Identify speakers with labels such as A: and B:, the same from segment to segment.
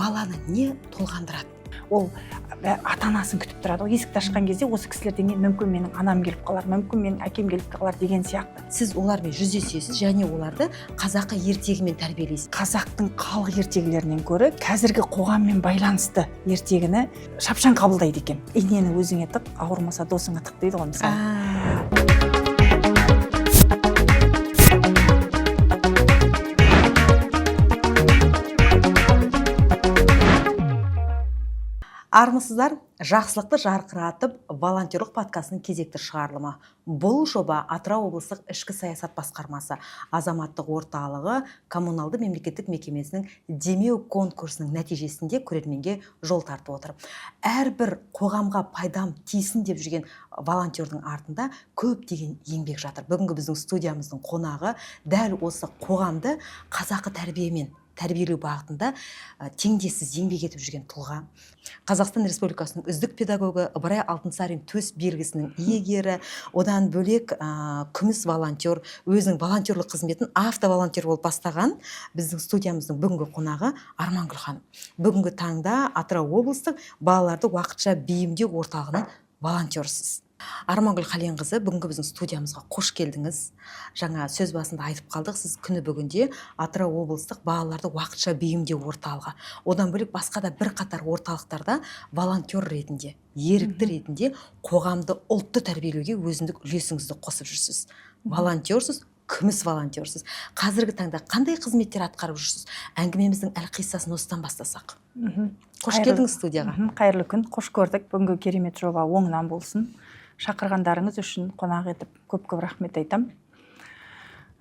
A: Баланы не толғандырады?
B: Ол ата анасын күтіп тұрады ғой. Есікті ашқан кезде осы кісілерден кейін мүмкін менің анам келіп қалар, мүмкін менің әкем келіп қалар деген сияқты.
A: Сіз олармен жүздесесіз және оларды қазақы ертегімен тәрбиелейсіз.
B: Қазақтың халық ертегілерінен гөрі қазіргі қоғаммен байланысты ертегіні шапшаң қабылдайды екен. Инені өзіңе тық, ауырмаса досыңа тық дейді ғой мысалы.
A: Армысыздар, жақсылықты жарқыратып волонтерлық подкастының кезекті шығарылымы. Бұл жоба Атырау облыстық ішкі саясат басқармасы азаматтық орталығы коммуналды мемлекеттік мекемесінің демеу конкурсының нәтижесінде көрерменге жол тартып отыр. Әрбір қоғамға пайдам тисін деп жүрген волонтердің артында көптеген еңбек жатыр. Бүгінгі біздің студиямыздың қонағы дәл осы қоғамды қазақы тәрбиемен тәрбиелеу бағытында теңдессіз еңбек етіп жүрген тұлға. Қазақстан Республикасының үздік педагогы, Ыбырай Алтынсарин төс белгісінің иегері, одан бөлек күміс волонтер, өзінің волонтерлік қызметін автоволонтер болып бастаған біздің студиямыздың бүгінгі қонағы Армангүл ханым. Бүгінгі таңда Атырау облыстық балаларды уақытша бейімдеу орталығының волонтерсіз. Армангүл Қаленқызы, бүгінгі біздің студиямызға қош келдіңіз. Жаңа сөз басында айтып қалдық, сіз күні бүгінде Атырау облыстық балаларды уақытша бейімдеу орталығы, одан бөлек басқа да бірқатар орталықтарда волонтер ретінде, ерікті ретінде қоғамды, ұлтты тәрбиелеуге өзіндік үлесіңізді қосып жүрсіз. Волонтерсіз, күміс волонтерсіз. Қазіргі таңда қандай қызметтер атқарып жүрсіз? Әңгімеміздің әлқиссасын осыдан бастасақ. Қош келдіңіз студияға.
B: Қайырлы күн, қош көрдік. Бүгінгі керемет жоба оңынан болсын. Шақырғандарыңыз үшін, қонақ етіп көп көп рахмет айтам.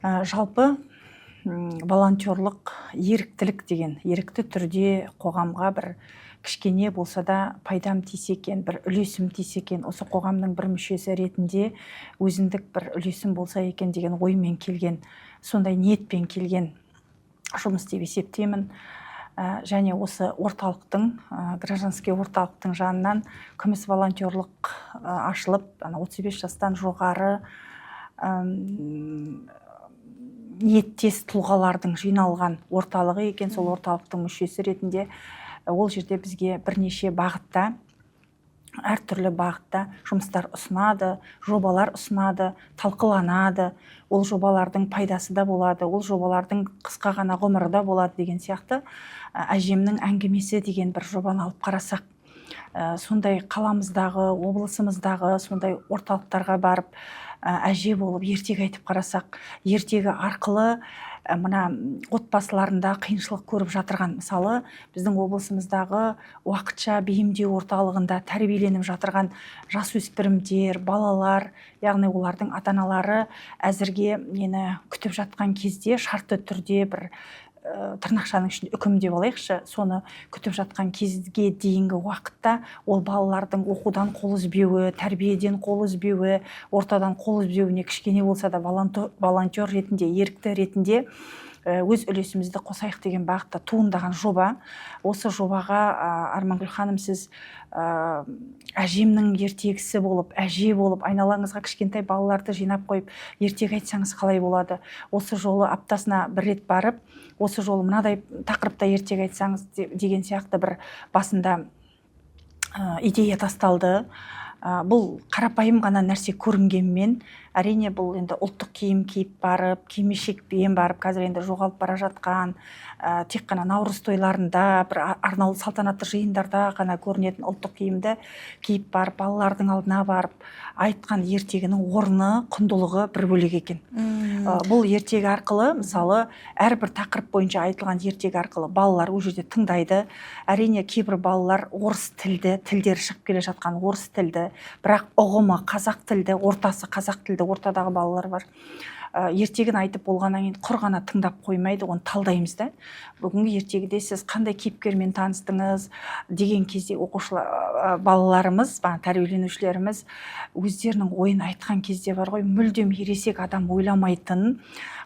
B: Жалпы, волонтерлық, еріктілік деген ерікті түрде қоғамға бір кішкене болса да пайдам тисе екен, бір үлесім тисе екен, осы қоғамның бір мүшесі ретінде өзіндік бір үлесім болса екен деген оймен келген, сондай ниетпен келген жұмыс деп есептеймін. Және осы орталықтың, гражданский орталықтың жанынан күміс волонтерлық ашылып, ана 35 жастан жоғары ниеттес тұлғалардың жиналған орталығы екен. Сол орталықтың мүшесі ретінде ол жерде бізге бірнеше бағытта, әртүрлі бағытта жұмыстар ұсынады, жобалар ұсынады, талқыланады. Ол жобалардың пайдасы да болады, ол жобалардың қысқа ғана ғұмыры да болады деген сияқты. Әжемнің әңгімесі деген бір жобаны алып қарасақ, сондай қаламыздағы, облысымыздағы сондай орталықтарға барып, әже болып ертегі айтып қарасақ, ертегі арқылы мына отбасыларында қиыншылық көріп жатырған, мысалы, біздің облысымыздағы уақытша бейімдеу орталығында тәрбиеленіп жатырған жасөспірімдер, балалар, яғни олардың ата аналары әзірге нені күтіп жатқан кезде, шартты түрде бір тырнақшаның ішінде үкім деп алайықшы, соны күтіп жатқан кезге дейінгі уақытта ол балалардың оқудан қол үзбеуі, тәрбиеден қол үзбеуі, ортадан қол үзбеуіне кішкене болса да волонтер ретінде, ерікті ретінде өз үлесімізді қосайық деген бағытта туындаған жоба. Осы жобаға, Армангүл ханым, сіз әжемнің ертегісі болып, әже болып, айналаңызға кішкентай балаларды жинап қойып ертегі айтсаңыз қалай болады, осы жолы аптасына бір рет барып, осы жолы мынадай тақырыпта ертегі айтсаңыз деген сияқты бір басында идея тасталды. Бұл қарапайым ғана нәрсе көрінгенмен, әрине, бұл енді ұлттық киім киіп барып, кимешекпен барып, қазір енді жоғалып бара жатқан, тек қана наурыз тойларында, бір арнаулы салтанатты жиындарда ғана көрінетін ұлттық киімді киіп барып, балалардың алдына барып айтқан ертегінің орны, құндылығы бір бөлек екен. Бұл ертегі арқылы, мысалы, әрбір тақырып бойынша айтылған ертегі арқылы балалар ол жерде тыңдайды. Әрине, кейбір балалар орыс тілді, тілдері шығып келе жатқан орыс тілді, бірақ ұғымы қазақ тілді, ортасы қазақ тілді ортадағы балалар бар. Ертегіні айтып болғаннан кейін құр ғана тыңдап қоймайды, оны талдаймыз да. Бүгінгі ертегіде сіз қандай кейіпкермен таныстыңыз деген кезде оқушылар, балаларымыз, бағана тәрбиеленушілеріміз өздерінің ойын айтқан кезде бар ғой, мүлдем ересек адам ойламайтын,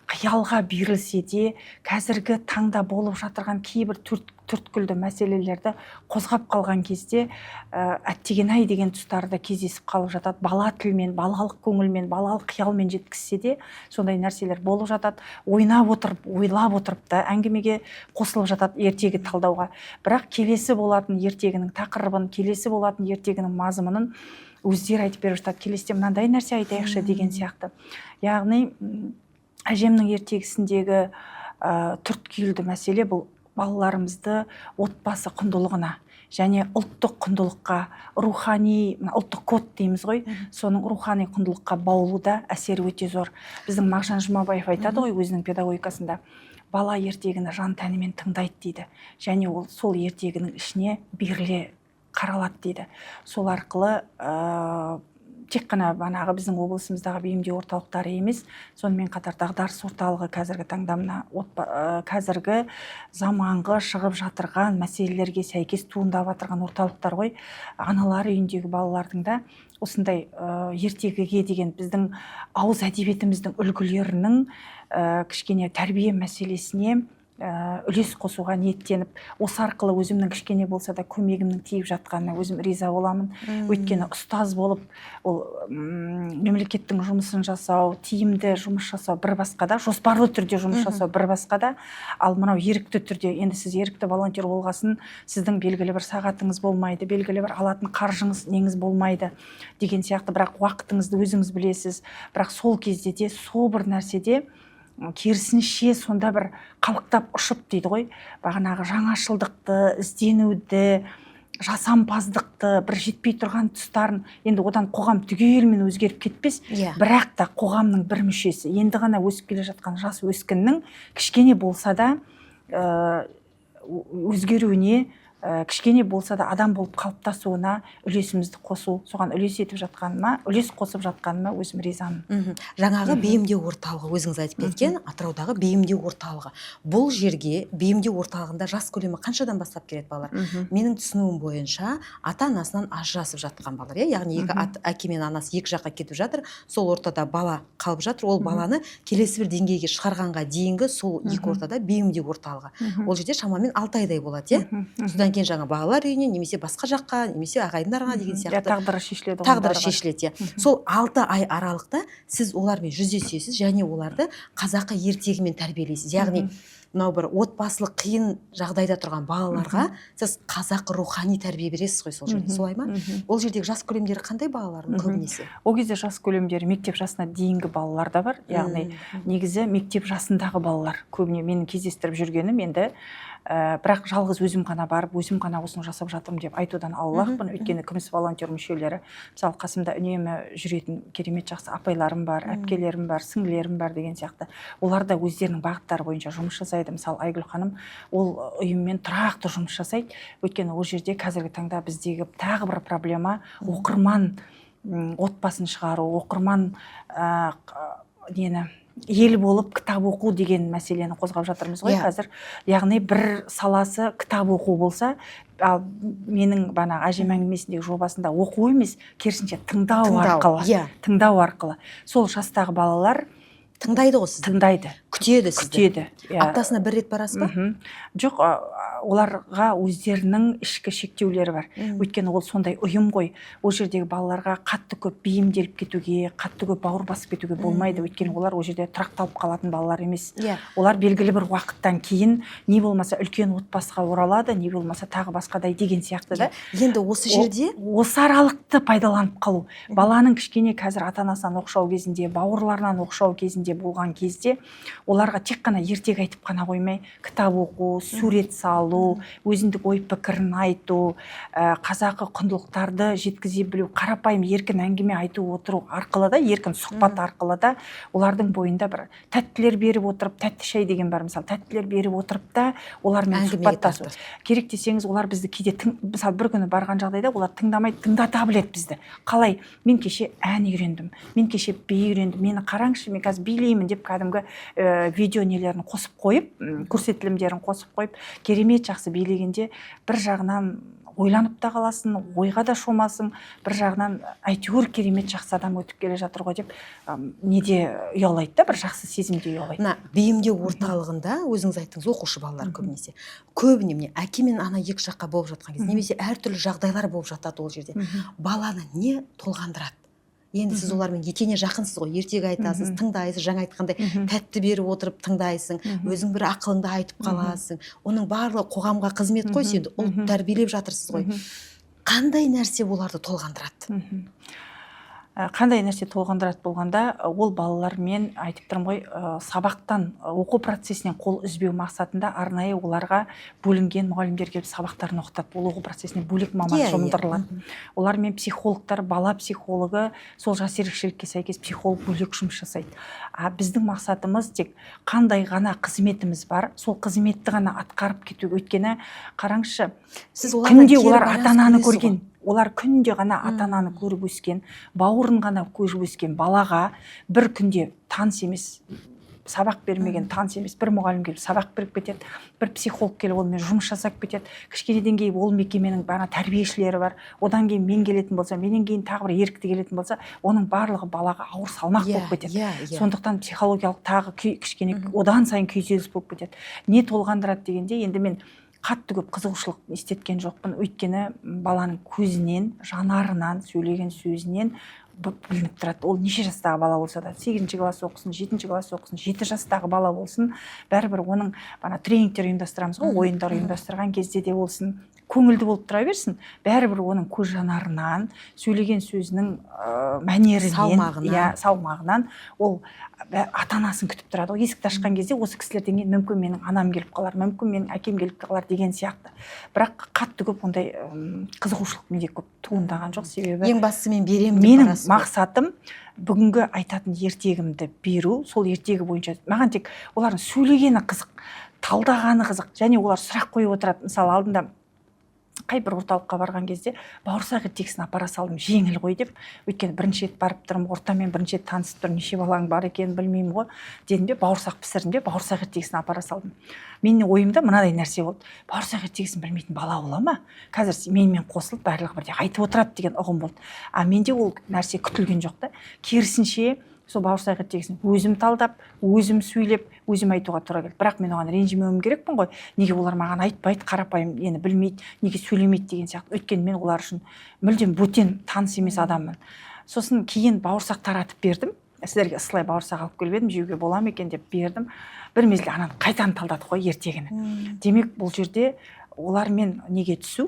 B: қиялға берілсе де, қазіргі таңда болып жатырған кейбір түйткілді мәселелерді қозғап қалған кезде әттеген ай деген тұстары да кездесіп қалып жатады. Бала тілмен, балалық көңілмен, балалық қиялмен жеткізсе де, сондай нәрселер болып жатады. Ойнап отырып, ойлап отырып та әңгімеге қосылып жатады, ертегі талдауға. Бірақ келесі болатын ертегінің тақырыбын, келесі болатын ертегінің мазмұнын өздері айтып беріп жатады: «Келесіде мынандай нәрсе айтайықшы», – деген сияқты. Яғни әжемнің ертегісіндегі түйткілді мәселе – бұл балаларымызды отбасы құндылығына және ұлттық құндылыққа, рухани, мына ұлттық код дейміз ғой, соның рухани құндылыққа баулуда әсері өте зор. Біздің Мағжан Жұмабаев айтады ғой өзінің педагогикасында: «Бала ертегіні жан тәнімен тыңдайды», – дейді, және ол сол ертегінің ішіне беріле қаралады дейді. Сол арқылы тек қана бағанағы біздің облысымыздағы бейімдеу орталықтары емес, сонымен қатар дағдарыс орталығы қазіргі таңда мына қазіргі заманғы шығып жатырған мәселелерге сәйкес туындап жатырған орталықтар ғой. Аналар үйіндегі балалардың да осындай ертегіге деген, біздің ауыз әдебиетіміздің үлгілерінің кішкене тәрбие мәселесіне үлес қосуға ниеттеніп, осы арқылы өзімнің кішкене болса да көмегімнің тиіп жатқанына өзім риза боламын. Өйткені ұстаз болып, ол мемлекеттің жұмысын жасау, тиімді жұмыс жасау бір басқа да, жоспарлы түрде жұмыс жасау бір басқа да, ал мынау ерікті түрде, енді сіз ерікті волонтер болғасын, сіздің белгілі бір сағатыңыз болмайды, белгілі бір алатын қаржыңыз, неңіз болмайды деген сияқты, бірақ уақытыңызды өзіңіз білесіз. Бірақ сол кезде де, сол бір нәрседе керісінше, сонда бір қалықтап ұшып дейді ғой, бағанағы жаңашылдықты, ізденуді, жасампаздықты, бір жетпей тұрған тұстарын, енді одан қоғам түгелімен өзгеріп кетпес, бірақ та қоғамның бір мүшесі, енді ғана өсіп келе жатқан жас өскіннің кішкене болса да өзгеруіне, кішкене болса да адам болып қалыптасуына үлесімізді қосу, соған үлес етіп жатқаныма, үлес қосып жатқаныма өзім ризамын.
A: Жаңағы бейімдеу орталығы, өзіңіз айтып кеткен Атыраудағы бейімдеу орталығы, бұл жерге, бейімдеу орталығында жас көлемі қаншадан бастап келеді балалар? Менің түсінуім бойынша, ата анасынан ажырасып жатқан балалар, иә, яғни екі әке мен анасы екі жаққа кетіп жатыр, сол ортада бала қалып жатыр. Ол баланы келесі бір деңгейге шығарғанға дейінгі сол екі ортада бейімдеу орталығы. Ол жерде шамамен 6 айдай болады, иә? Содан кейін жаңа балалар үйіне немесе басқа жаққа, немесе ағайындарға деген сияқты.
B: Тағдыры шешіледі.
A: Тағдыры
B: оның барлығы.
A: шешіледі, иә. Сол 6 ай аралықта сіз олармен жүздесесіз және оларды қазақы ертегімен тәрбиелейсіз, яғни мынау бір отбасылық қиын жағдайда тұрған балаларға сіз қазақы рухани тәрбие бересіз ғой сол жерде, солай ма?
B: Мхм.
A: Ол жердегі жас көлемдері қандай балалардың көбінесе?
B: Ол кезде жас көлемдері мектеп жасына дейінгі балалар да бар, яғни негізі мектеп жасындағы балалар көбіне менің кездестіріп жүргенім енді, бірақ жалғыз өзім ғана барып, өзім ғана осыны жасап жатырмын деп айтудан аулақпын. Өйткені күміс волонтер мүшелері, мысалы, қасымда үнемі жүретін керемет жақсы апайларым бар, әпкелерім бар, сіңлілерім бар деген сияқты. Олар да өздерінің бағыттары бойынша жұмыс жасайды. Мысалы, Айгүл ханым ол ұйыммен тұрақты жұмыс жасайды. Өйткені ол жерде қазіргі таңда біздегі тағы бір проблема – оқырман отбасын шығару, оқырман нені, ел болып кітап оқу деген мәселені қозғап жатырмыз ғой қазір. Яғни бір саласы кітап оқу болса, ал менің бағанағы әжем әңгімесіндегі жобасында оқу емес, керісінше тыңдау
A: Тыңдау,
B: арқылы, тыңдау арқылы сол жастағы балалар
A: Тыңдайды ғой сізді.
B: Тыңдайды.
A: Күтеді сізді.
B: Күтеді, иә.
A: Аптасына бір рет барасыз ба?
B: Мхм. Жоқ, оларға өздерінің ішкі шектеулері бар. Өйткені ол сондай ұйым ғой, ол жердегі балаларға қатты көп бейімделіп кетуге, қатты көп бауыр басып кетуге болмайды. Өйткені олар ол жерде тұрақталып қалатын балалар емес. Олар белгілі бір уақыттан кейін не болмаса үлкен отбасыға оралады, не болмаса тағы басқадай деген сияқты да.
A: Енді осы жерде
B: Осы аралықты пайдаланып қалу, баланың кішкене қазір ата анасынан оқшау кезінде, бауырларынан оқшау кезінде болған кезде, оларға тек қана ертегі айтып қана қоймай, кітап оқу, сурет салу, өзіндік ой пікірін айту, қазақы құндылықтарды жеткізе білу, қарапайым еркін әңгіме айтып отыру арқылы да, еркін сұхбат арқылы да, олардың бойында бір тәттілер беріп отырып, тәтті шай деген бар, мысалы, тәттілер беріп отырып та олармен
A: Әңгімеге
B: сұхбаттасу
A: тарту.
B: керек десеңіз, олар бізді кейде мысалы, бір күні барған жағдайда олар тыңдамайды, тыңдата біледі бізді. Қалай: «Мен кеше ән үйрендім, мен кеше би үйрендім, мені қараңызшы, мен қазір билеймін», – деп кәдімгі видео нелерін қосып қойып, көрсетілімдерін қосып қойып, керемет жақсы билегенде, бір жағынан Ойланып та қаласың, ойға да шомасың. Бір жағынан, әйтеуір керемет жақсы адам өтіп келе жатыр ғой деп, неде ұялайды да, бір жақсы сезімде ұялайды.
A: Мына бейімдеу орталығында, өзіңіз айттыңыз, оқушы балалар көбінесе, көбіне міне әке мен ана екі жаққа болып жатқан кезде немесе әртүрлі жағдайлар болып жатады ол жерде. Баланы не толғандырады енді? Сіз олармен етене жақынсыз ғой, ертегі айтасыз, тыңдайсыз, жаңа айтқандай, тәтті беріп отырып тыңдайсың, өзің бір ақылыңды айтып қаласың. Оның барлығы қоғамға қызмет қой. Сен ұлт тәрбиелеп жатырсыз ғой. Қандай нәрсе оларды толғандырады?
B: Қандай нәрсе толғандырады болғанда, ол балалармен, айтып тұрмын ғой, сабақтан, оқу процесінен қол үзбеу мақсатында арнайы оларға бөлінген мұғалімдер келіп сабақтарын оқытады. Ол оқу процесіне бөлек маман
A: иә иә
B: жұмылдырылады. Олармен психологтар, бала психологы, сол жас ерекшелікке сәйкес психолог бөлек жұмыс жасайды. А біздің мақсатымыз тек қандай ғана қызметіміз бар, сол қызметті ғана атқарып кету. Өйткені қараңызшы,
A: Сіз олардан
B: күнде
A: кері
B: олар
A: байланыс
B: ата ананы
A: көресіз ғой.
B: көрген, олар күнде ғана ата ананы көріп өскен, бауырын ғана көріп өскен балаға бір күнде таныс емес, сабақ бермеген, таныс емес бір мұғалім келіп сабақ беріп кетеді, бір психолог келіп онымен жұмыс жасап кетеді. Кішкенеден кейін ол мекеменің бана тәрбиешілері бар, одан кейін мен келетін болса, менен кейін тағы бір ерікті келетін болса, оның барлығы балаға ауыр салмақ болып кетеді.
A: иә иә
B: Сондықтан психологиялық тағы күй, кішкене одан сайын күйзеліс болып кетеді. Не толғандырады дегенде, енді мен қатты көп қызығушылық істеткен жоқпын, өйткені баланың көзінен, жанарынан, сөйлеген сөзінен білініп тұрады. Ол неше жастағы бала болса да, сегізінші класс оқысын, жетінші класс оқысын, 7 жастағы бала болсын, бәрібір оның, ана тренингтер ұйымдастырамыз ғой, ойындар ұйымдастырған кезде де болсын, көңілді болып тұра берсін, бәрібір оның көз жанарынан, сөйлеген сөзінің мәнерінен,
A: Салмағынан.
B: Иә, салмағынан ол ата анасын күтіп тұрады ғой. Есікті ашқан кезде осы кісілерден кейін мүмкін менің анам келіп қалар, мүмкін менің әкем келіп қалар деген сияқты. Бірақ қатты көп ондай қызығушылық менде көп туындаған жоқ, себебі
A: Ең бастысы, мен беремін деп
B: менің
A: барасыз ғой.
B: мақсатым бүгінгі айтатын ертегімді беру. Сол ертегі бойынша маған тек олардың сөйлегені қызық, талдағаны қызық және олар сұрақ қойып отырады. Мысалы, алдында қай бір орталыққа барған кезде бауырсақ ертегісін апара салдым, жеңіл ғой деп. Өйткені бірінші рет барып тұрмын, ортамен бірінші рет танысып тұрмын, неше балаң бар екенін білмеймін ғой дедім де, бауырсақ пісірдім де, бауырсақ ертегісін апара салдым. Менің ойымда мынадай нәрсе болды: бауырсақ ертегісін білмейтін бала бола ма, қазір менімен қосылып барлығы бірдей айтып отырады деген ұғым болды. А менде ол нәрсе күтілген жоқ та. Керісінше, сол бауырсақ ертегісін өзім талдап, өзім сөйлеп, өзім айтуға тура келді. Бірақ мен оған ренжімеуім керекпін ғой, неге олар маған айтпайды, қарапайым нені білмейді, неге сөйлемейді деген сияқты. Өйткені мен олар үшін мүлдем бөтен, таныс емес адаммын. Сосын кейін бауырсақ таратып бердім. Сіздерге ысылай бауырсақ алып келіп едім, жеуге бола ма екен деп бердім. Бір мезгіл ананы қайтадан талдадық қой ертегіні. Демек, бұл жерде олармен неге түсу,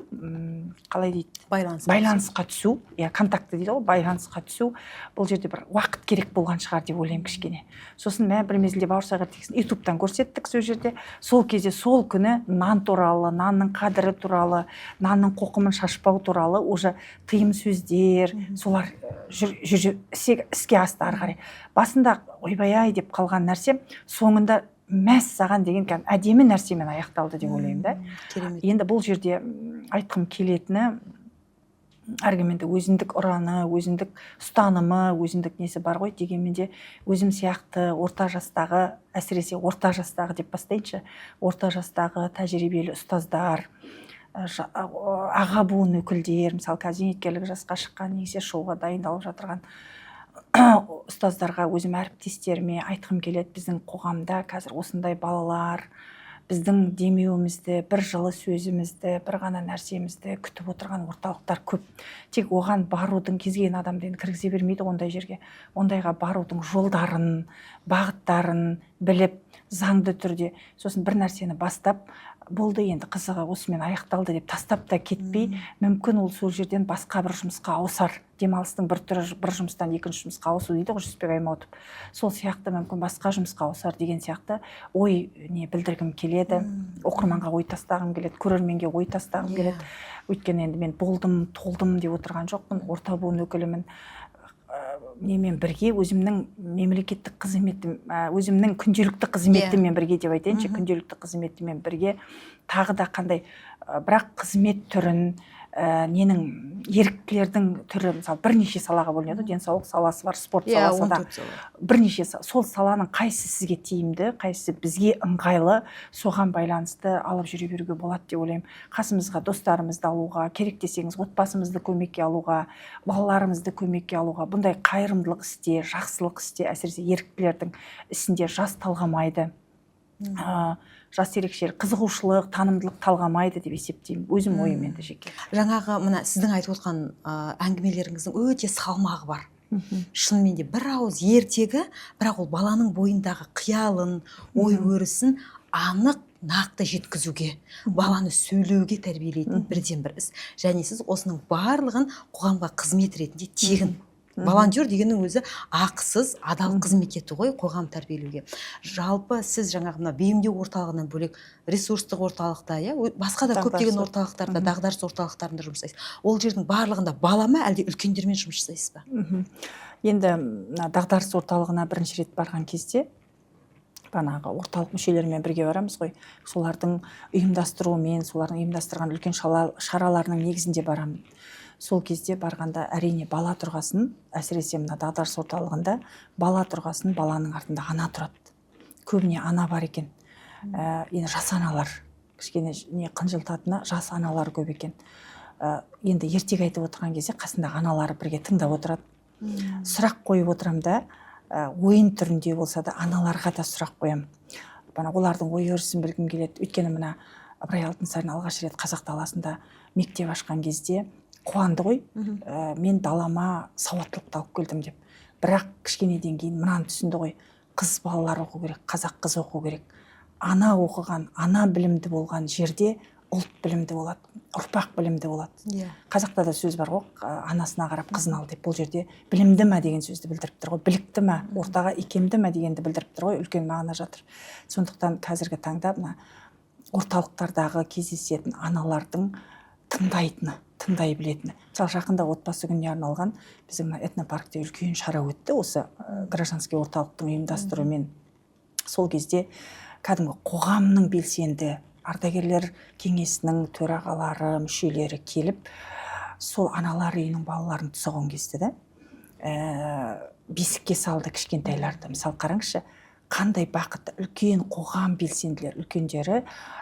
B: қалай дейді,
A: Байланыс.
B: байланысқа түсу, иә, контакты дейді ғой, байланысқа түсу. Бұл жерде бір уақыт керек болған шығар деп ойлаймын кішкене. Сосын мә, бір мезгілде бауырсақ ертегісін Ютубтан көрсеттік. Сол жерде, сол кезде, сол күні нан туралы, нанның қадірі туралы, нанның қоқымын шашпау туралы уже тыйым сөздер, солар жүр, жүр, іске асты ары қарай. Басында ойбай ай деп қалған нәрсем соңында мәссаған деген кәдімгі әдемі нәрсемен аяқталды деп ойлаймын да.
A: Керемет.
B: Енді бұл жерде айтқым келетіні, әркім енді өзіндік ұраны, өзіндік ұстанымы, өзіндік несі бар ғой. Дегенмен де өзім сияқты орта жастағы, әсіресе орта жастағы деп бастайыншы, орта жастағы тәжірибелі ұстаздар, аға буын өкілдер, мысалы, қазір зейнеткерлік жасқа шыққан немесе шығуға дайындалып жатырған ұстаздарға, өзім әріптестеріме айтқым келеді: біздің қоғамда қазір осындай балалар біздің демеуімізді, бір жылы сөзімізді, бір ғана нәрсемізді күтіп отырған орталықтар көп. Тек оған барудың, кез келген адамды енді кіргізе бермейді ғой ондай жерге, ондайға барудың жолдарын, бағыттарын біліп, заңды түрде, сосын бір нәрсені бастап болды, енді қызығы осымен аяқталды деп тастап та кетпей, мүмкін ол сол жерден басқа бір жұмысқа ауысар. Демалыстың бір түрі бір жұмыстан екінші жұмысқа ауысу дейді ғой Жүсіпбек Аймауытов, сол сияқты мүмкін басқа жұмысқа ауысар деген сияқты ой не білдіргім келеді. Оқырманға ой тастағым келеді, көрерменге ой тастағым келеді. Өйткені енді мен болдым, толдым деп отырған жоқпын, орта буын өкілімін. Немен бірге, өзімнің мемлекеттік қызметім, өзімнің күнделікті қызметіммен бірге деп айтайыншы, күнделікті қызметіммен бірге тағы да қандай, бірақ қызмет түрін Ненің, еріктілердің түрі, мысалы, бірнеше салаға бөлінеді ғой: денсаулық саласы бар, спорт саласы
A: он
B: да,
A: төрт сала.
B: Бірнеше сол саланың қайсысы сізге тиімді, қайсысы бізге ыңғайлы, соған байланысты алып жүре беруге болады деп ойлаймын. Қасымызға достарымызды алуға, керек десеңіз, отбасымызды көмекке алуға, балаларымызды көмекке алуға. Бұндай қайырымдылық істе, жақсылық істе, әсіресе еріктілердің ісінде жас талғамайды. Жас ерекшелік, қызығушылық, танымдылық талғамайды деп есептеймін, өзім ойым енді жеке.
A: Жаңағы мына сіздің айтып отқан әңгімелеріңіздің өте салмағы бар. Шынымен де, бір ауыз ертегі, бірақ ол баланың бойындағы қиялын, ой өрісін анық, нақты жеткізуге, баланы сөйлеуге тәрбиелейтін бірден бір іс. Және сіз осының барлығын қоғамға қызмет ретінде тегін, волонтер дегеннің өзі ақысыз адал қызмет ету ғой қоғам тәрбиелеуге. Жалпы, сіз жаңағы мына бейімдеу орталығынан бөлек ресурстық орталықта, иә, басқа да
B: Дағдарыс
A: көптеген орталықтарда, дағдарыс орталықтарында жұмыс жасайсыз. Ол жердің барлығында бала ма, әлде үлкендермен жұмыс жасайсыз ба?
B: Енді мына дағдарыс орталығына бірінші рет барған кезде, бағанағы орталық мүшелерімен бірге барамыз ғой, солардың ұйымдастыруымен, солардың ұйымдастырған үлкен шараларының негізінде барамын. Сол кезде барғанда, әрине, бала тұрғасын, әсіресе мына дағдарыс орталығында бала тұрғасын, баланың артында ана тұрады, көбіне ана бар екен. Енді жас аналар кішкене не қынжылтатыны, жас аналар көп екен. Енді ертегі айтып отырған кезде қасындағы аналары бірге тыңдап отырады. Сұрақ қойып отырамын да, ойын түрінде болса да, аналарға да сұрақ қоямын. Бана олардың ой өрісін білгім келеді. Өйткені мына Ыбырай Алтынсарин алғаш рет қазақ даласында мектеп ашқан кезде қуанды ғой, мен далама сауаттылықты алып келдім деп. Бірақ кішкенеден кейін мынаны түсінді ғой: қыз балалар оқу керек, қазақ қызы оқу керек. Ана оқыған, ана білімді болған жерде ұлт білімді болады, ұрпақ білімді болады. Қазақта да сөз бар ғой, анасына қарап қызын ал деп. Бұл жерде білімді ма деген сөзді білдіріп тұр ғой, білікті ма, ортаға икемді ма дегенді білдіріп тұр ғой, үлкен мағына жатыр. Сондықтан қазіргі таңда мына орталықтардағы кездесетін аналардың тыңдайтыны, тыңдай білетіні. Мысалы, жақында отбасы күніне арналған біздің мына этнопаркте үлкен шара өтті осы гражданский орталықтың ұйымдастыруымен. Сол кезде кәдімгі қоғамның белсенді ардагерлер кеңесінің төрағалары, мүшелері келіп, сол аналар үйінің балаларын тұсауын кесті да, бесікке салды кішкентайларды. Мысалы, қараңызшы, қандай бақытты үлкен қоғам белсенділер, үлкендері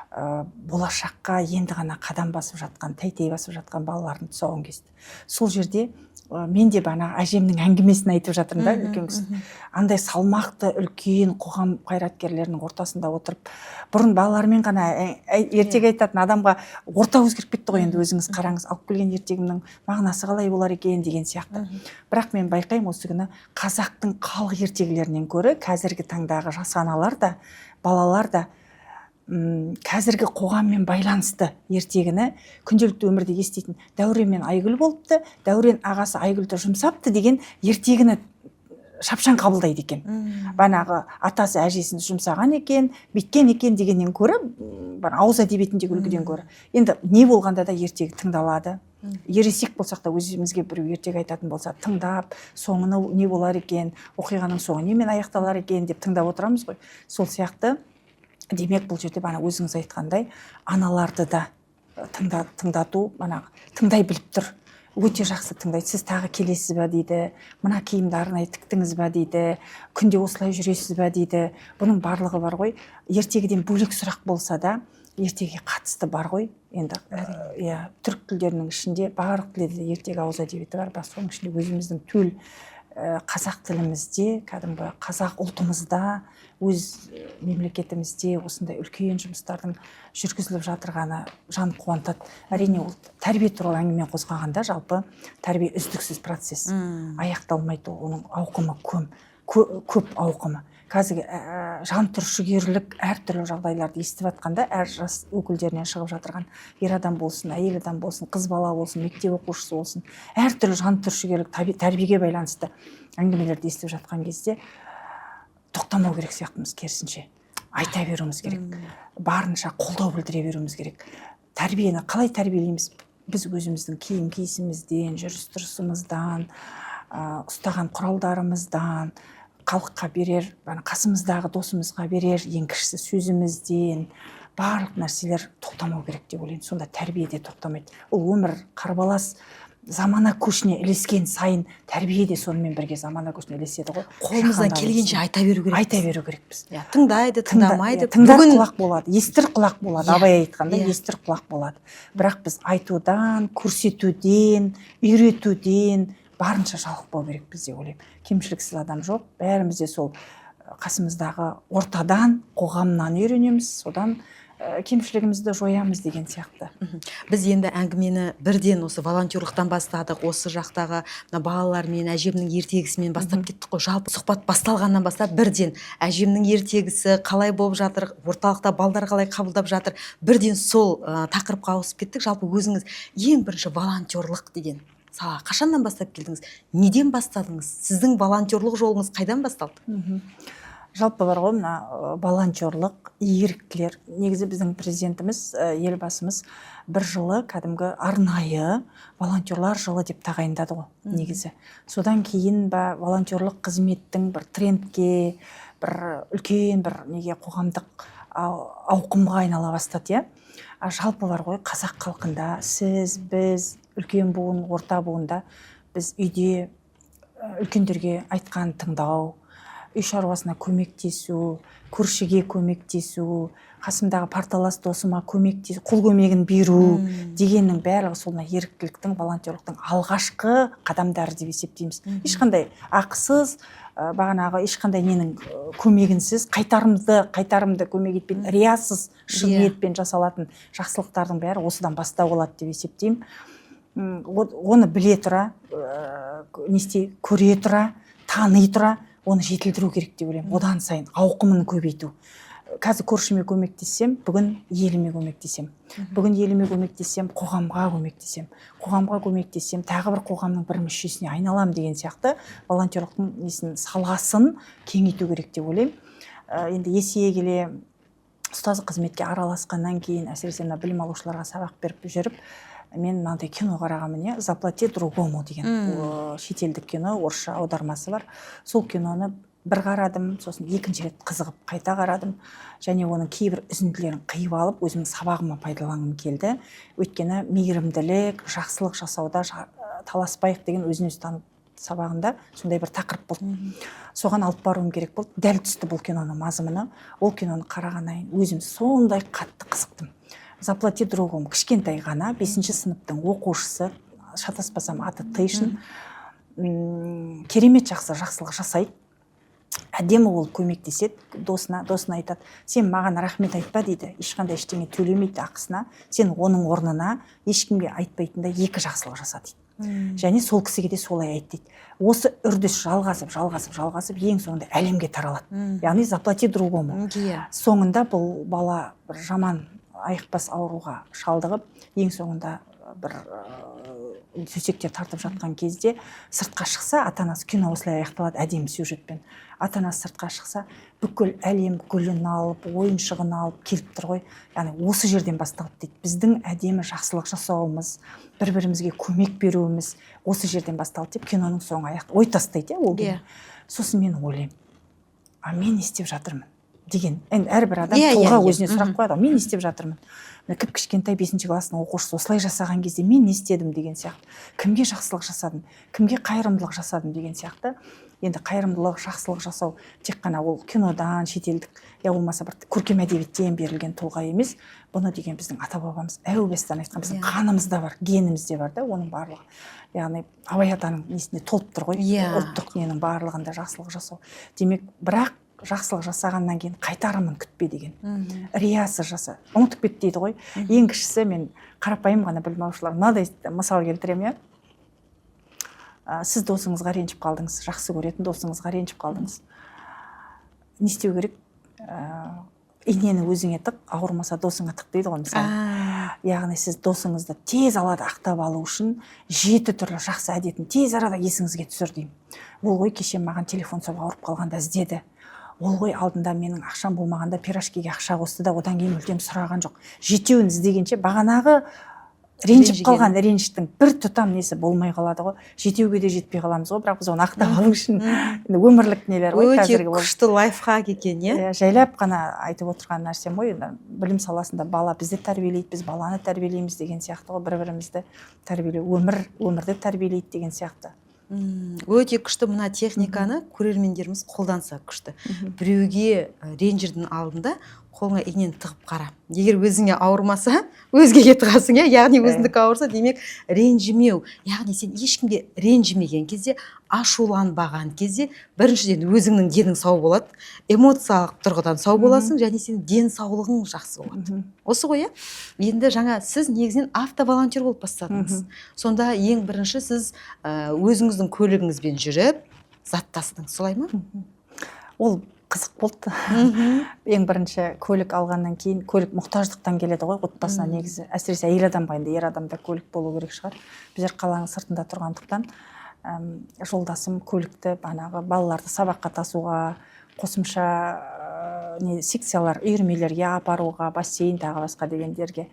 B: болашаққа енді ғана қадам басып жатқан, тәй басып жатқан балалардың тұсауын кесті. Сол жерде мен де бағана әжемнің әңгімесін айтып жатырмын да, үлкен кісі андай салмақты үлкен қоғам қайраткерлерінің ортасында отырып, бұрын балалармен ғана ертегі айтатын адамға орта өзгеріп кетті ғой енді. Өзіңіз қараңыз, алып келген ертегімнің мағынасы қалай болар екен деген сияқты. Бірақ мен байқаймын, осы күні қазақтың халық ертегілерінен гөрі қазіргі таңдағы жас аналар да, балалар да қазіргі қоғаммен байланысты ертегіні, күнделікті өмірде еститін «Дәурен мен Айгүл болыпты, Дәурен ағасы Айгүлді жұмсапты» деген ертегіні шапшаң қабылдайды екен. Бағанағы атасы әжесін жұмсаған екен, бүйткен екен дегеннен гөрі, бағана ауыз әдебиетіндегі үлгіден гөрі. Енді не болғанда да ертегі тыңдалады. Ересек болсақ та, өзімізге біреу ертегі айтатын болса, тыңдап, соңы не болар екен, оқиғаның соңы немен аяқталар екен деп тыңдап отырамыз ғой. Сол сияқты, демек, бұл жерде бағана өзіңіз айтқандай, аналарды да тыңдату, манағы тыңдай біліп тұр, өте жақсы тыңдайды. «Сіз тағы келесіз ба?» дейді, «Мына киімді арнайы тіктіңіз ба?» дейді, «Күнде осылай жүресіз ба?» дейді. Бұның барлығы бар ғой, ертегіден бөлек сұрақ болса да, ертегіге қатысты бар ғой енді. Иә, түрік тілдерінің ішінде, барлық тілде ертегі ауыз әдебиеті бар, бірақ соның ішінде өзіміздің төл қазақ тілімізде, кәдімгі қазақ ұлтымызда, өз мемлекетімізде осындай үлкен жұмыстардың жүргізіліп жатырғаны жан қуантады. Әрине, ол тәрбие туралы әңгіме қозғағанда, жалпы тәрбие үздіксіз процесс, аяқталмайды ол, оның ауқымы көп ауқымы. Қазір жан түршігерлік әртүрлі жағдайларды естіп жатқанда, әр жас өкілдерінен шығып жатырған, ер адам болсын, әйел адам болсын, қыз бала болсын, мектеп оқушысы болсын, әртүрлі жан түршігерлік тәрбиеге байланысты әңгімелерді естіп жатқан кезде тоқтамау керек сияқтымыз, керісінше айта беруіміз керек, барынша қолдау білдіре беруіміз керек. Тәрбиені қалай тәрбиелейміз? Біз өзіміздің киім киісімізден, жүріс тұрысымыздан, ұстаған құралдарымыздан, халыққа берер, ана қасымыздағы досымызға берер ең кішісі сөзімізден, Барлық нәрселер тоқтамау керек деп ойлаймын. Сонда тәрбие де тоқтамайды. Ол өмір қарбалас замана көшіне ілескен сайын тәрбие де сонымен бірге замана көшіне ілеседі ғой.
A: Қолымыздан
B: Жаһандану
A: келгенше айта беру керек.
B: Айта беру керекпіз.
A: Иә, тыңдайды, тыңдамайды.
B: Иә, тыңдар
A: Бүгін
B: құлақ болады, естір құлақ болады. Абай айтқандай, естір құлақ болады. Бірақ біз айтудан, көрсетуден, үйретуден барынша жалықпау керекпіз деп ойлаймын. Кемшіліксіз адам жоқ, бәріміз де сол қасымыздағы ортадан, қоғамнан үйренеміз, содан кемшілігімізді жоямыз деген сияқты.
A: Біз енді әңгімені бірден осы волонтерлықтан бастадық, осы жақтағы мына балалармен, әжемнің ертегісімен бастап кеттік қой. Жалпы сұхбат басталғаннан бастап бірден әжемнің ертегісі қалай болып жатыр, орталықта балдар қалай қабылдап жатыр, бірден сол тақырыпқа ауысып кеттік. Жалпы өзіңіз ең бірінші волонтерлық деген сала қашаннан бастап келдіңіз, неден бастадыңыз, сіздің волонтерлық жолыңыз қайдан басталды?
B: Жалпы бар ғой, мына волонтерлық, еріктілер, негізі біздің президентіміз, елбасымыз бір жылы кәдімгі арнайы волонтерлар жылы деп тағайындады ғой. Негізі содан кейін ба волонтерлық қызметтің бір трендке, бір үлкен бір неге, қоғамдық ауқымға айнала бастады, иә. А жалпы бар ғой, қазақ халқында сіз, біз, үлкен буын, орта буында біз үйде үлкендерге айтқан тыңдау, үй шаруасына көмектесу, көршіге көмектесу, қасымдағы парталас досыма көмектесу, қол көмегін беру дегеннің барлығы сол мына еріктіліктің, волонтерлықтың алғашқы қадамдары деп есептейміз. Ешқандай ақысыз, бағанағы ешқандай ненің көмегінсіз, қайтарымды көмек етпен, риясыз, шын ниетпен жасалатын жақсылықтардың бәрі осыдан бастау алады деп есептеймін. Оны біле тұра, не істей, көре тұра, тани тұра, оны жетілдіру керек деп ойлаймын. Одан сайын ауқымын көбейту. Қазір көршіме көмектессем, бүгін еліме көмектесем, бүгін еліме көмектессем, қоғамға көмектесем, қоғамға көмектессем, тағы бір қоғамның бір мүшесіне айналам деген сияқты волонтерлықтың несін, саласын кеңейту керек деп ойлаймын. Енді есейе келе ұстаздық қызметке араласқаннан кейін, әсіресе мына білім алушыларға сабақ беріп жүріп, мен мынандай кино қарағанмын, иә, «Заплати другому» деген. Шетелдік кино, орысша аудармасы бар. Сол киноны бір қарадым, сосын екінші рет қызығып қайта қарадым және оның кейбір үзінділерін қиып алып, өзімнің сабағыма пайдаланғым келді. Өйткені мейірімділік, жақсылық жасауда таласпайық деген өзін өзі тану сабағында сондай бір тақырып болды, соған алып баруым керек болды. Дәл түсті бұл киноның мазмұны. Ол киноны қарағаннан кейін өзім сондай қатты қызықтым. «Заплати другому», кішкентай ғана бесінші сыныптың оқушысы, шатаспасам, аты Тейшн, керемет жақсы жақсылық жасайды, әдемі болып көмектеседі досына. Досына айтады: «Сен маған рахмет айтпа», – дейді, ешқандай ештеңе төлемейді ақысына, «сен оның орнына ешкімге айтпайтындай екі жақсылық жаса», – дейді, «және сол кісіге де солай айт», – дейді. Осы үрдіс жалғасып, жалғасып, жалғасып, ең соңында әлемге таралады, яғни «Заплати другому». Соңында бұл бала бір жаман айықпас ауруға шалдығып, ең соңында бір төсекте тартып жатқан кезде сыртқа шықса, ата анасы, кино осылай аяқталады әдемі сюжетпен, ата анасы сыртқа шықса, бүкіл әлем гүлін алып, ойыншығын алып келіп тұр ғой. Яғни осы жерден басталды дейді біздің әдемі жақсылық жасауымыз, бір бірімізге көмек беруіміз осы жерден басталды деп киноның соңы аяқ ой тастайды, иә, ол кино. Сосын мен ойлаймын: а мен не істеп жатырмын деген. Енді әрбір адам тұлға өзіне сұрақ қояды ғой: мен не істеп жатырмын, мына кіп кішкентай бесінші класстың оқушысы осылай жасаған кезде мен не істедім деген сияқты, кімге жақсылық жасадым, кімге қайырымдылық жасадым деген сияқты. Енді қайырымдылық, жақсылық жасау тек қана ол кинодан, шетелдік я болмаса бір көркем әдебиеттен берілген тұлға емес. Бұны деген біздің ата бабамыз әу бастан айтқан, біздің қанымызда бар, генімізде бар да оның барлығы. Яғни Абай атаның несінде толып тұр ғой, ұлттық ненің барлығында жақсылық жасау. Демек, бірақ жақсылық жасағаннан кейін қайтарымын күтпе деген, риясыз жаса, ұмытып кет дейді ғой. Ең кішісі, мен қарапайым ғана білім алушылар мынадай мысал келтіремін, иә. Сіз досыңызға ренжіп қалдыңыз, жақсы көретін досыңызға ренжіп қалдыңыз, не істеу керек? Инені өзіңе тық, ауырмаса досыңа тық дейді ғой мысалы. Яғни сіз досыңызды тез алады ақтап алу үшін жеті түрлі жақсы әдетін тез арада есіңізге түсір деймін. Ол ғой кеше маған телефон соғып, ауырып қалғанда іздеді, ол ғой алдында менің ақшам болмағанда пирожкиге ақша қосты да, одан кейін мүлдем сұраған жоқ. Жетеуін іздегенше бағанағы Ренжіп
A: Ренжіген.
B: қалған реніштің бір тұтам несі болмай қалады ғой, жетеуге де жетпей қаламыз ғой, бірақ біз оны ақтап алу үшін енді өмірлік нелер ғой
A: Өте
B: қазіргі ол.
A: күшті лайфхак екен, иә.
B: Иә, жайлап қана айтып отырған нәрсем ғой. Енді білім саласында бала бізді тәрбиелейді, біз баланы тәрбиелейміз деген сияқты ғой, бір бірімізді тәрбиелеу, өмір өмірді тәрбиелейді деген сияқты.
A: Өте күшті. Мына техниканы көрермендеріміз қолданса, күшті. Біреуге ренжірдің алдында қолыңа инені тығып қара. Егер өзіңе ауырмаса, өзгеге тығасың, иә. Яғни өзіңдікі ауырса, демек, ренжімеу. Яғни сен ешкімге ренжімеген кезде, ашуланбаған кезде, біріншіден, өзіңнің денің сау болады, эмоциялық тұрғыдан сау боласың және сенің денсаулығың жақсы болады. Осы ғой, иә. Енді жаңа сіз негізінен автоволонтер болып бастадыңыз. Сонда ең бірінші сіз өзіңіздің көлігіңізбен жүріп зат тасыдыңыз, солай ма?
B: Ол қызық болды. Ең бірінші көлік алғаннан кейін, көлік мұқтаждықтан келеді ғой отбасына негізі, әсіресе әйел адамға. Енді ер адамда көлік болу керек шығар. Біздер қаланың сыртында тұрғандықтан, жолдасым көлікті бағанағы балаларды сабаққа тасуға, қосымша не секциялар, үйірмелерге апаруға, бассейн, тағы басқа дегендерге.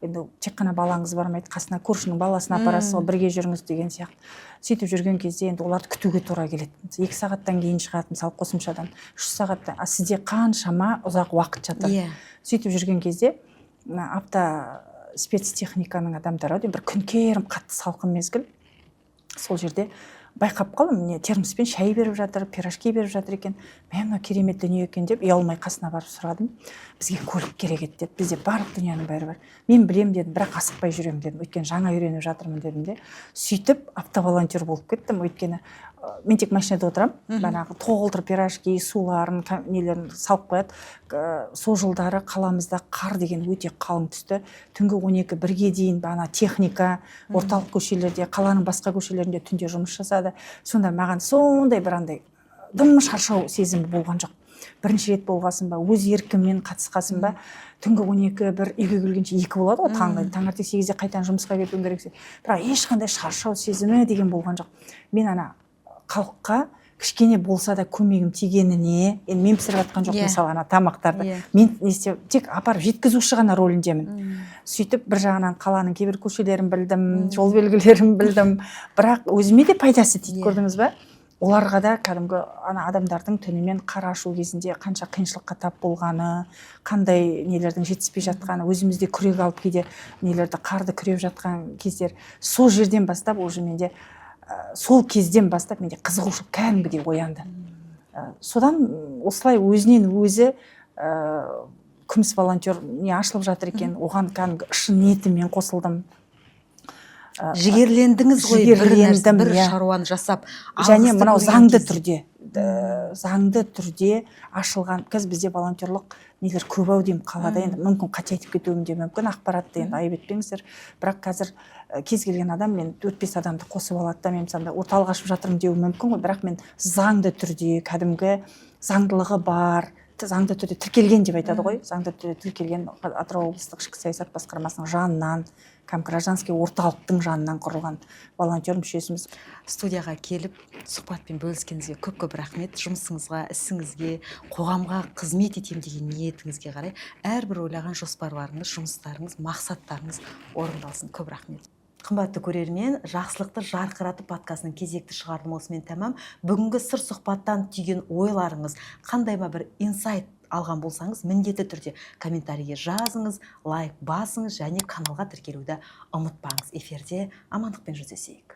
B: Енді тек қана балаңыз бармайды, қасына көршінің баласын апарасыз ғой, бірге жүріңіз деген сияқты. Сөйтіп жүрген кезде енді оларды күтуге тура келеді. 2 сағаттан кейін шығады, мысалы, қосымшадан, 3 сағаттан, а сізде қаншама ұзақ уақыт жатыр. Сөйтіп жүрген кезде мына авто спецтехниканың адамдары, бір күн керім қатты салқын мезгіл, сол жерде байқап қалдым, міне, термоспен шай беріп жатыр, пирожки беріп жатыр екен. Мә, мынау керемет дүние екен деп, ұялмай қасына барып сұрадым. «Бізге көлік керек еді», – деді. «Бізде барлық дүнияның бәрі бар». «Мен білемін, – дедім, – бірақ асықпай жүремін, – дедім, – өйткені жаңа үйреніп жатырмын», – дедім де. Сөйтіп автоволонтер болып кеттім, өйткені мен тек машинада отырамын. Бағанағы толтырып пирожки, суларын, нелерін салып қояды. Сол жылдары қаламызда қар деген өте қалың түсті. Түнгі 12-1-ге дейін бағана техника орталық көшелерде, қаланың басқа көшелерінде түнде жұмыс жасады. Сонда маған сондай бір андай дым шаршау сезімі болған жоқ. Бірінші рет болғасын ба, өз еркіммен қатысқасын ба, түнгі 12-1, үйге келгенше 2 болады ғой таңғы, таңертең 8-де қайтадан жұмысқа кетуің керек. Бірақ ешқандай шаршау сезімі деген болған жоқ. Мен ана халыққа кішкене болса да көмегім тигеніне, енді мен пісіріп жатқан жоқпын, мысалы, ана тамақтарды мен не істеп, тек апарып жеткізуші ғана рөліндемін. Сөйтіп бір жағынан қаланың кейбір көшелерін білдім, жол белгілерін білдім, бірақ өзіме де пайдасы тиді. Көрдіңіз ба, оларға да кәдімгі ана адамдардың түнімен қар ашу кезінде қанша қиыншылыққа тап болғаны, қандай нелердің жетіспей жатқаны, өзіміз де күрек алып кейде нелерді, қарды күреп жатқан кездер. Сол жерден бастап уже менде сол кезден бастап менде қызығушылық кәдімгідей оянды. Содан осылай өзінен өзі күміс волонтер не ашылып жатыр екен, оған кәдімгі шын ниетіммен қосылдым.
A: Жігерлендіңіз ғой бір нәрсе,
B: Жігерлендім,
A: бір
B: иә.
A: шаруаны жасап,
B: Және
A: алғысты
B: мынау
A: көрген
B: заңды
A: кезде.
B: түрде, заңды түрде ашылған. Қазір бізде волонтерлық нелер көп ау деймін қалада. Енді мүмкін қате айтып кетуім де мүмкін ақпаратты, енді айып етпеңіздер. Бірақ қазір кез келген адам мен төрт бес адамды қосып алады да, мен мысалы орталық ашып жатырмын деуі мүмкін ғой. Бірақ мен заңды түрде, кәдімгі заңдылығы бар, заңды түрде тіркелген деп айтады ғой, заңды түрде тіркелген, Атырау облыстық ішкі саясат басқармасының жанынан, кәдімгі гражданский орталықтың жанынан құрылған волонтер мүшесіміз.
A: Студияға келіп, сұхбатпен бөліскеніңізге көп көп рахмет. Жұмысыңызға, ісіңізге, қоғамға қызмет етемін деген ниетіңізге қарай әрбір ойлаған жоспарларыңыз, жұмыстарыңыз, мақсаттарыңыз орындалсын. Көп рахмет. Қымбатты көрермен, «Жақсылықты жарқыратып» подкастының кезекті шығарылымы осымен тәмам. Бүгінгі сыр сұхбаттан түйген ойларыңыз, қандай ма бір инсайт алған болсаңыз, міндетті түрде комментарийге жазыңыз, лайк басыңыз және каналға тіркелуді ұмытпаңыз. Эфирде амандықпен жүздесейік.